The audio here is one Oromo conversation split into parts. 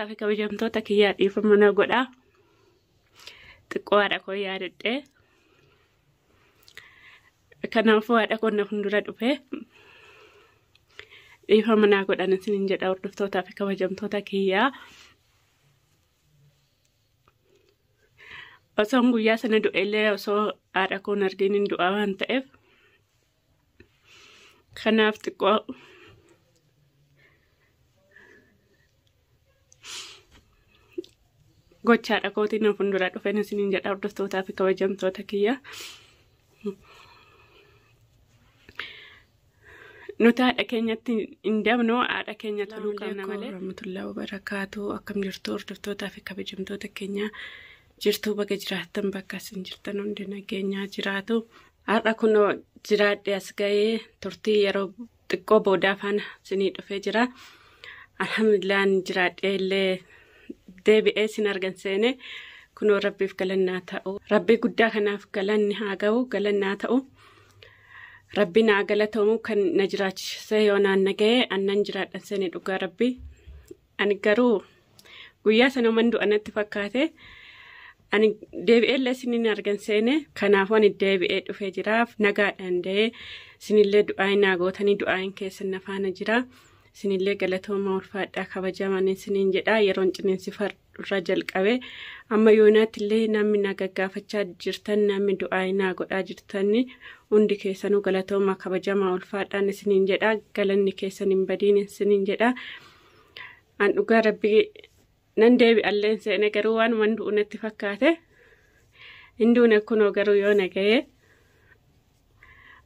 Hordoftootaa fi kabajamtoota kiyyaa dhiifama na godhaa. Xiqqoo haadha koo yaadadhee. Kanaafuu haadha koo na fuuldura dhufee dhiifama naa godhan isiniin jedha hordoftootaa fi kabajamtoota kiyyaa. Osoon guyyaa sana du'ellee osoo haadha koo hin argin hin du'a waan ta'eef. Kanaaf xiqqoo gocha haadha kootiin na fuuldura dhufeen isiniin jedha hordoftootaa fi kabajamtoota kiyya. Nuti haadha keenyatti hin dabnu, haadha keenya toluu qabna malee. Warahmatullahi wabarakaatu. Akkam jirtu hordoftootaa fi kabajamtoota keenya? Jirtuu, baga jiraattan. Bakka isin jirtan hundi nageenyaa jiraatu. Har'a kunoo jiraadhe as ga'ee turtii yeroo xiqqoo boodaa faana isinii dhufee jira. Alhamdulillah, jiraadhee illee deebi'ee isin argan seene. Kunoo rabbiif galannaa ta'u. Rabbii guddaa kanaaf galanni haa ga'u, galannaa ta'u. Rabbi naa galatoomu kan na jiraachisee yoo naan na ga'e annan jiraadhan seene dhugaa rabbi. Ani garuu guyyaa sana man du'a natti fakkaate. Ani deebi'ee illee isinin argan seene. Kanaafuu ani deebi'ee dhufee jiraaf nagaadhaan da'ee isinillee du'aa naa gootanii du'aan keessan na faana jira. Isinillee galatooma, ulfaadhaa, kabajaman isiniin jedha. Yeroon ciniinsifadhurra jalqabe amma yoonaatti illee namni na gaggaafachaa jirtan, namni du'aa naa godhaa jirtan hundi keessanuu galatooma, kabajamaa, ulfaadhaan isiniin jedha. Galanni keessan hin badiin isiniin jedha. An dhugaa rabbii nan deebi'allee seene, garuu waan du'u natti fakkaate. Hin duune kunoo, garuu yoo na ga'ee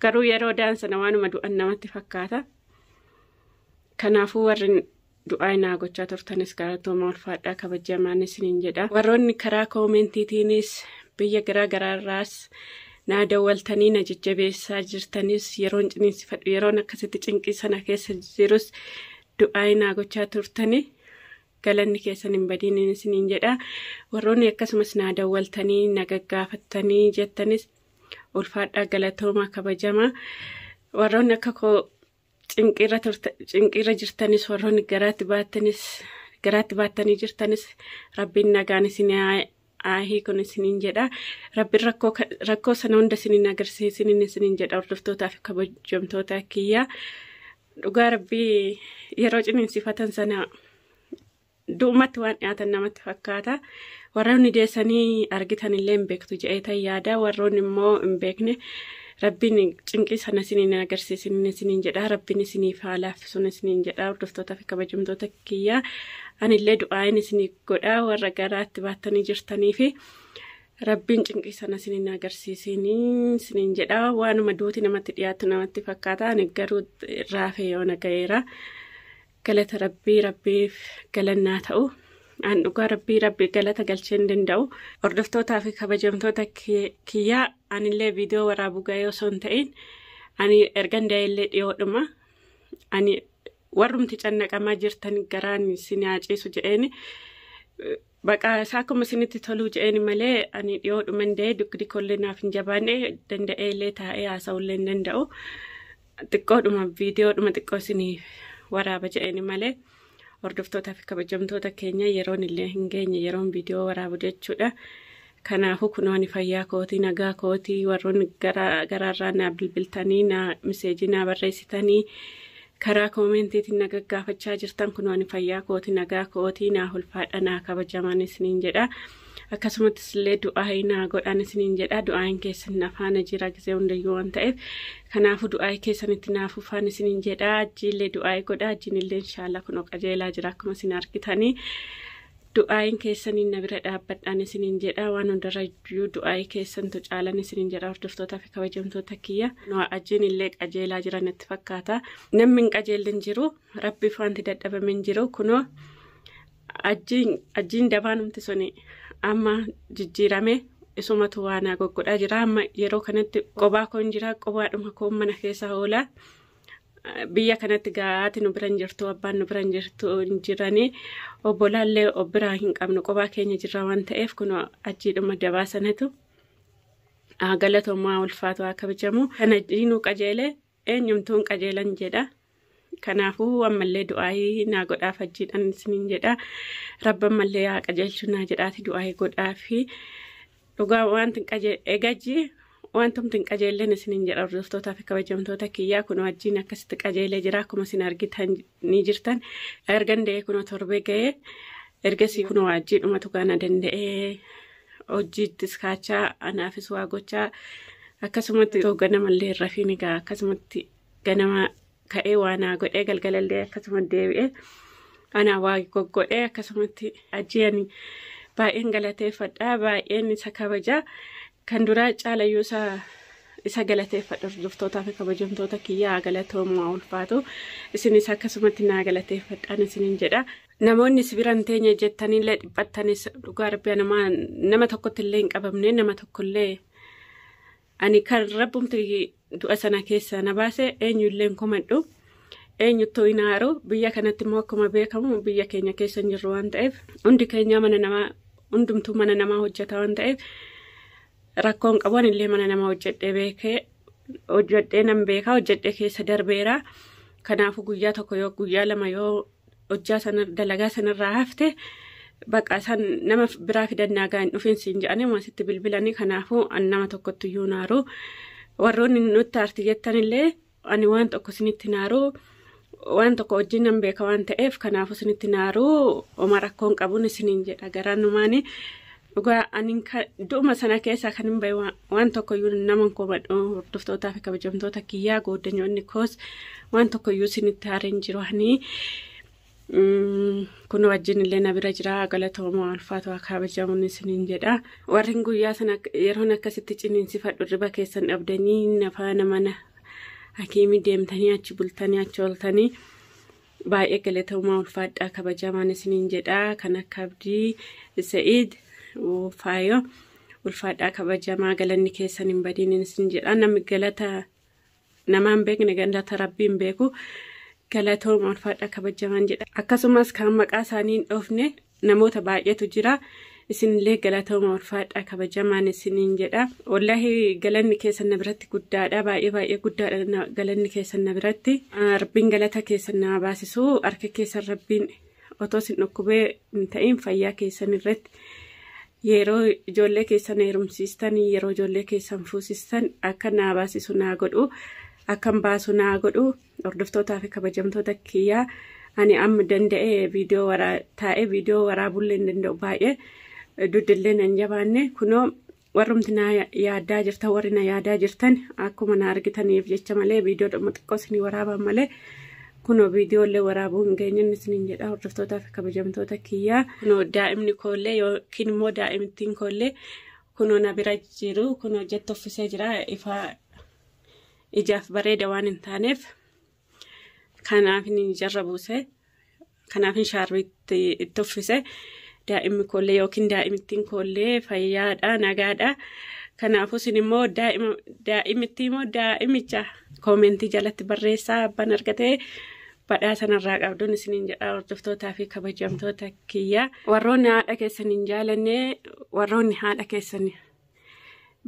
garuu yeroo daansana waanuma du'an namatti fakkaata. Kanaafuu warri du'aa naa gochaa turtanis galatooma, ulfaadhaa, kabajamaan isiniin jedha. Warroonni karaa koomentiitiinis biyya garaa garaarraas naa dawwaltanii na jajjabeessaa jirtanis, yeroon ciniinsifadhu, yeroon akkasitti cinqii sana keessa jirus du'aa naa gochaa turtani, galanni keessan hin badiin isiniin jedha. Warroonni akkasumas naa dawwaltanii na gaggaafattanii jettanis ulfaadhaa, galatooma, kabajama. Warroonni akka koo cinqiirra jirtanis, warroonni garaatti baattanis, garaatti baattanii jirtanis, rabbiin nagaan isin haa hiikun isiniin jedha. Rabbiin rakkoo sana hunda isiniin agarsiisinin isiniin jedha hordoftootaa fi kabajamtoota kiyya. Dhugaa rabbii yeroo ciniinsifatan sana du'umatti waan dhiyaatan namatti fakkaata. Warroonni deessanii argitan illee hin beektu jedhee yaada. Warroonni immoo hin beekne rabbiin cinqii sana isiniin agarsiisin isiniin jedha. Rabbiin isiniif haa laaffisuun isiniin jedha hordoftootaa fi kabajamtoota kiyya. Anillee du'aayin isinii godha warra garaatti baattanii jirtanii fi rabbiin cinqii sana isiniin agarsiisin isiniin jedha. Waanuma duuti namatti dhiyaatu namatti fakkaata. Ani garuu raafee yoo na ga'eera. Galata rabbii, rabbiif galannaa ta'u. An dhugaa rabbii rabbii galata galchee hin danda'u. Hordoftootaa fi kabajamtoota kiyyaa, anillee viidiyoo waraabuu ga'ee osoo hin ta'in ani ergan da'ellee dhiyoodhuma. Ani warrumti cannaqamaa jirtan garaan isin haa ciisu jedheeni baqaa isaa akkuma isinitti toluu jedheeni malee, ani dhiyoodhuman da'ee dugdi kollee naaf hin jabaanne, danda'ee illee taa'ee haasa'ullee hin danda'u. Xiqqoodhuma viidiyoodhuma xiqqoo isinii waraaba jedheeni malee, hordoftootaa fi kabajamtoota keenya, yeroon illee hin geenye yeroon viidiyoo waraabu jechuudha. Kanaafuu kunoo ani fayyaa kootii, nagaa kootii. Warroonni garaarraa naa bilbiltanii, naa miseejii naa barreessitanii, karaa koomentiitiin na gaggaafachaa jirtan, kunoo ani fayyaa kootii, nagaa kootii, naa ulfaadha, naa kabajaman isiniin jedha. Akkasumattis illee du'aa naa godhan isiniin jedha. Du'aan keessan na faana jira gisee hundayyuu waan ta'eef, kanaafuu du'aa keessanitti naaf ufaan isiniin jedha. Ajjiillee du'aa godha. Ajjiin illee inshaallah kunoo qajeelaa jira akkuma isin argitanii. Du'aayin keessaniin na bira dhaabbadhaan isiniin jedha. Waan hundarrayyuu du'aayi keessantu caalan isiniin jedha hordoftootaa fi kabajamtoota kiyya. Ajjiin illee qajeelaa jira natti fakkaata. Namni hin qajeelle hin jiru, rabbiif wanti dadhabame hin jiru. Kunoo ajjiin dabaanumti suni amma jijjiirame, isumatu waa naa goggodhaa jira. Amma yeroo kanatti qobaa koon jira, qobaadhuma koon mana keessa oola. Biyya kanatti gahaati nu bira hin jirtu, abbaan nu bira hin jirtu, hin jiranii, obbolaallee of biraa hin qabnu, qobaa keenya jirra waan ta'eef, kun achiidhuma dabaa sanatu galatoomaa, ulfaatu, haa kabajamu. Kana diinuu qajeele eenyumtuun qajeelan jedha. Kanaafuu ammallee du'aayii naa godhaaf hajjiidhaan isiniin jedha. Rabbi ammallee haa qajeelchu naa jedhaati du'aayii godhaafi. Dhugaa wanti hin eegajji wantumti hin qajeelleen isiniin jedha hordoftootaa fi kabajamtoota kiyyaa kun wajjin akkasitti qajeelee jira akkuma isin argitan ni jirtan. Ergan da'ee kunoo torbee ga'ee ergasii kunoo wajjiidhumatu kana danda'ee hojiittis kaachaa anaafis waa gochaa akkasumatti ganamallee hin rafiin egaa akkasumatti ganama ka'ee waa naa godhee galgalallee akkasuma deebi'ee anaa waa goggodhee akkasumatti ajjeen baay'een galateeffadha baay'een isa kabaja kan duraa caalayyuu isa galateeffadha hordoftootaa fi kabajamtoota kiyyaa galatoomaa ulfaatu isinis akkasumatti naa galateeffadhaan isiniin jedha. Namoonni si bira hin teenye jettanillee dhiphattanis dhugaa rabbii nama tokkotti illee hin qabamne nama tokkollee ani kan rabbumti du'a sana keessa na baase eenyullee hin komadhu eenyuttuu hin aaru biyya kanatti immoo akkuma beekamu biyya keenya keessa hin jirru waan ta'eef hundi keenya mana namaa hundumtuu mana namaa hojjeta waan ta'eef rakkoon qabu illee mana namaa hojjedhee beekee hojjedhee nan beekaa hojjedhee keessa darbeera kanaafuu guyyaa tokko yoo guyyaa lama yoo hojjaa sana dalagaa sanarraa hafte baqa isaan nama biraa fidannaa gaa hin dhufin siin jedhanii asitti bilbilanii kanaafuu an nama tokkotti iyyuu naaru warroonni nutti aarti jettanillee ani waan tokko isinitti naaru waan tokko wajjin nan beeka waan ta'eef kanaafuu isinitti naaru oma rakkoon qabuun isiniin jedha garaanumaani dhugaa ani du'uma sana keessaa kan hin bahe waan tokko iyyuu nama komadhu hordoftootaa fi kabajamtoota kiyyaa gooddanyoonni koos waan tokko iyyuu isinitti aareen jiru ani. Kun wajjin illee na bira jira galatoomaa ulfaatu haa kabajamuun isiniin jedha. Warreen guyyaa sana yeroon akkasitti ciniinsifadhu riba keessan dhabdanii nafaana mana hakiimii deemtanii achi bultanii achi ooltanii baay'ee galatoomaa ulfaadhaa kabajamaan isiniin jedha. Kan akka Abdii Sa'iid Faayoo ulfaadhaa kabajamaa galanni keessan hin badiin isin jedha. Namni galata namaan beekne galata rabbii hin beeku. Galatooma ulfaadhaa kabajamaan jedha. Akkasumas kan maqaa isaanii hin dhoofne namoota baay'eetu jira. Isinillee galatooma ulfaadhaa kabajamaan isiniin jedha. Wallaahi galanni keessan na biratti guddaadha. Baay'ee baay'ee guddaadha galanni keessan na biratti. Rabbiin galata keessan na baasisu. Harka keessan rabbiin otoo isin dhukkubee hin ta'in fayyaa keessan irratti yeroo ijoollee keessan heerumsiistan yeroo ijoollee keessan fuusistan akka naa baasisu naa godhu. Akkan baasu naa godhu hordoftootaa fi kabajamtoota kiyyaa ani amma danda'ee viidiyoo taa'ee viidiyoo waraabullee hin danda'u baay'ee duddillee nan jabaanne kunoo warrumti na yaadaa jirtan warri na yaadaa jirtan akkuma na argitaniif jecha malee viidiyoo dhuma xiqqoo isinii waraaban malee kunoo viidiyoollee waraabuu hin geenye isiniin jedha hordoftootaa fi kabajamtoota kiyyaa kunoo daa'imni koollee yookiin immoo daa'imttiin koollee kunoo na bira jiru kunoo jette uffisee jira ifaa. Ijaaf bareeda waan hin taaneef kanaaf hin jarra buuse kanaaf hin shaarbiitti itti uffise daa'imni koollee yookiin daa'imittiin koollee fayyaadha nagaadha. Kanaafuu isin immoo daa'imittii immoo daa'imicha koomentii jalatti barreessaa abbaan argatee badhaa sanarraa qabduun isiniin jedha hordoftootaa fi kabajamtoota kiyyaa. Warroonni haadha keessan hin jaalanne warroonni haadha keessan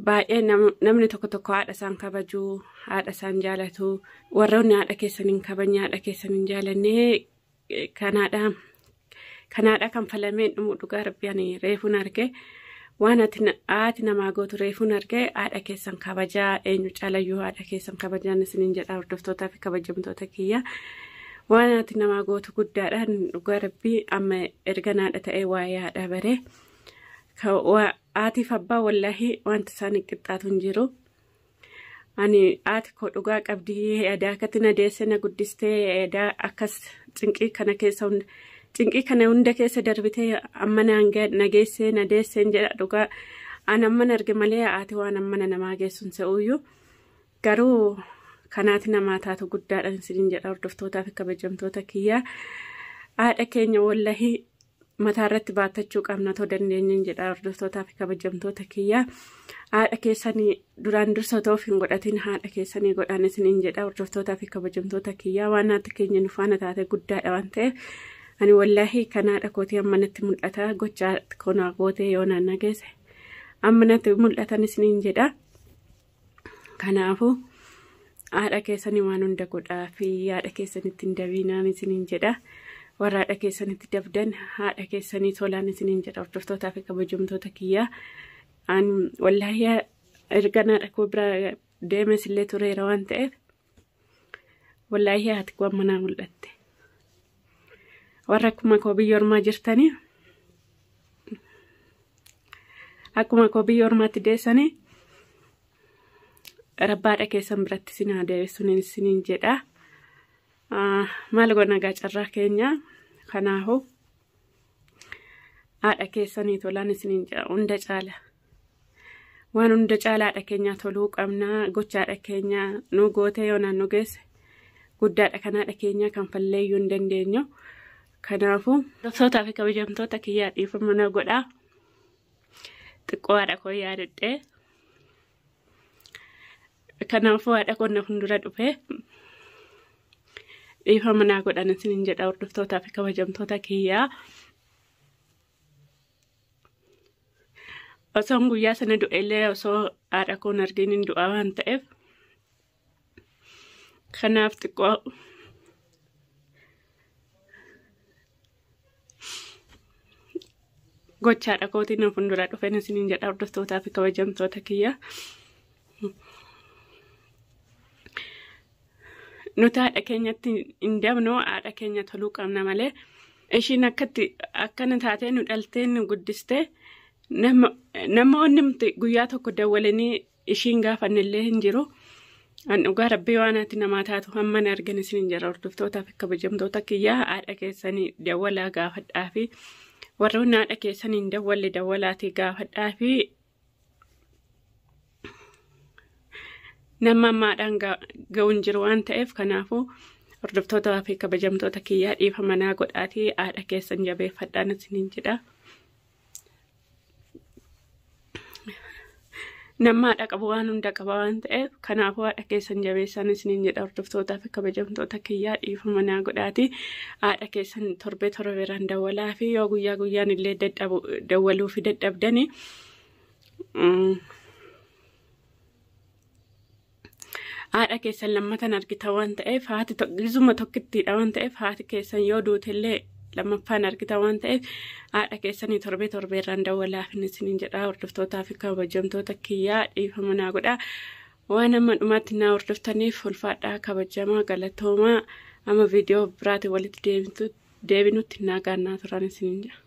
baay'ee namni tokko tokko haadha isaan kabajuu haadha isaan jaalatu warroonni haadha keessan hin kabajne haadha keessan hin jaalanne kanaadha kan falameen dhumu dhugaa rabbi ani reefuun arge waan haati namaa gootu reefuun arge haadha keessan kabajaa eenyu caalayyuu haadha keessan kabajaan isiniin jedha hordoftootaa fi kabajamtoota kiyya waan haati namaa gootu guddaadhaan dhugaa rabbi amma erga haadha ta'ee waa'ee haadha bare. Haatiif abbaa wallaahi wanta isaan qixxaatu hin jiru. Ani haati koo dhugaa qabdii aadaa akkatti na deesse na guddistee aadaa akkas cinqii kana keessa cinqii kana hunda keessa darbitee amma na geessee na deesseen jedha dhugaa an amma arge malee haati waan amma namaa geessuun se'uyyuu garuu kanaati namaa taatu guddaadhaan isiniin jedha hordoftootaa fi kabajamtoota kiyyaa haadha keenya wallaahi mataa irratti baattachuu qabna otoo dandeenyeen jedha hordoftootaa fi kabajamtoota kiyyaa haadha keessanii duraan dursa otoo of hin godhatin haadha keessanii godhaan isiniin jedha hordoftootaa fi kabajamtoota kiyyaa waan haati keenya nu faana taate guddaadha waan ta'eef ani wallaahi kan haadha kootii amma natti mul'ata gochaa konaa gootee yoo naan nageesse amma natti mul'atan isiniin jedha kanaafuu Haadha keessanii waan hunda godhaa fi haadha keessanitti hin dabinaan isiniin jedha. Warra haadha keessanitti dabdan haadha keessanii tolaan isiniin jedha, hordoftootaa fi kabajamtoota kiyyaa. An wallaahi erga haadha koo bira deemes illee tureera waan ta'eef, wallaahi haati koo amma naa mul'atte. Warra akkuma koo biyya ormaa jirtanii, akkuma koo biyya ormaatti deessanii, rabbaadha keessan biratti isin haa deebisuun isiniin jedha. Maal goona gaa, carraa keenya. Kanaafuu haadha keessanii tolaan isiniin jedha hunda caala. Waan hunda caala haadha keenyaa toluu qabna. Gocha haadha keenyaa nu gootee yoo naannoo geesse guddaadha, kan haadha keenyaa kan falleeyyuu hin dandeenyu. Kanaafuu hordoftoota fi kabajamtoota kiyyaa, dhiifama na godhaa. Xiqqoo haadha koo yaadadhee. Kanaafuu haadha koo na fuuldura dhufee, dhiifama naa godhan isiniin jedha, hordoftootaa fi kabajamtoota kiyyaa. Osoon guyyaa sana du'ellee osoo haadha koon argin hin du'a waan ta'eef, kanaaf xiqqoo gocha haadha kootiin na fuuldura dhufeen isiniin jedha, hordoftootaa fi kabajamtoota kiyyaa. Nuti haadha keenyatti hin dabnu, haadha keenya toluu qabna malee. Ishiin akkatti akkana taatee nu dhaltee nu guddistee, namoonni guyyaa tokko dawwalanii ishiin gaafannillee hin jiru. An dhugaa rabbii waan ati namaa taatu hamma argan isin jira. Hordoftootaa fi kabajamtoota kiyyaa, haadha keessanii dawwalaa gaafadhaa fi warroonni haadha keessanii hin dawwalle dawwalaatii gaafadhaa fi nama ammaadhaan ga'u hin jiru waan ta'eef. Kanaafuu hordoftoota fi kabajamtoota kiyyaa, dhiifama naa godhaatii haadha keessan jabeeffadhaan isiniin jedha. Nama haadha qabu waan hunda qaba waan ta'eef, kanaafuu haadha keessan jabeessaan isiniin jedha. Hordoftootaa fi kabajamtoota kiyyaa, dhiifama naa godhaatii haadha keessan torbee torbeeraan dawwalaa fi yoo guyyaa guyyaan illee dawwaluu fi dadhabdanii, haadha keessan lammatan argita waan ta'eef, haati gizuma tokkittiidha waan ta'eef, haati keessan yoo duutellee lammaffaan argita waan ta'eef, haadha keessanii torbee torbeerraan dawwalaafin isiniin jedha. Hordoftootaa fi kabajamtoota kiyyaa, dhiifama naa godhaa. Waan amma dhumaatti naa hordoftaniif ulfaadhaa, kabajamaa, galatoomaa. Amma viidiyoo biraatiin walitti deebinutti nagaan naa turan isiniin jedha.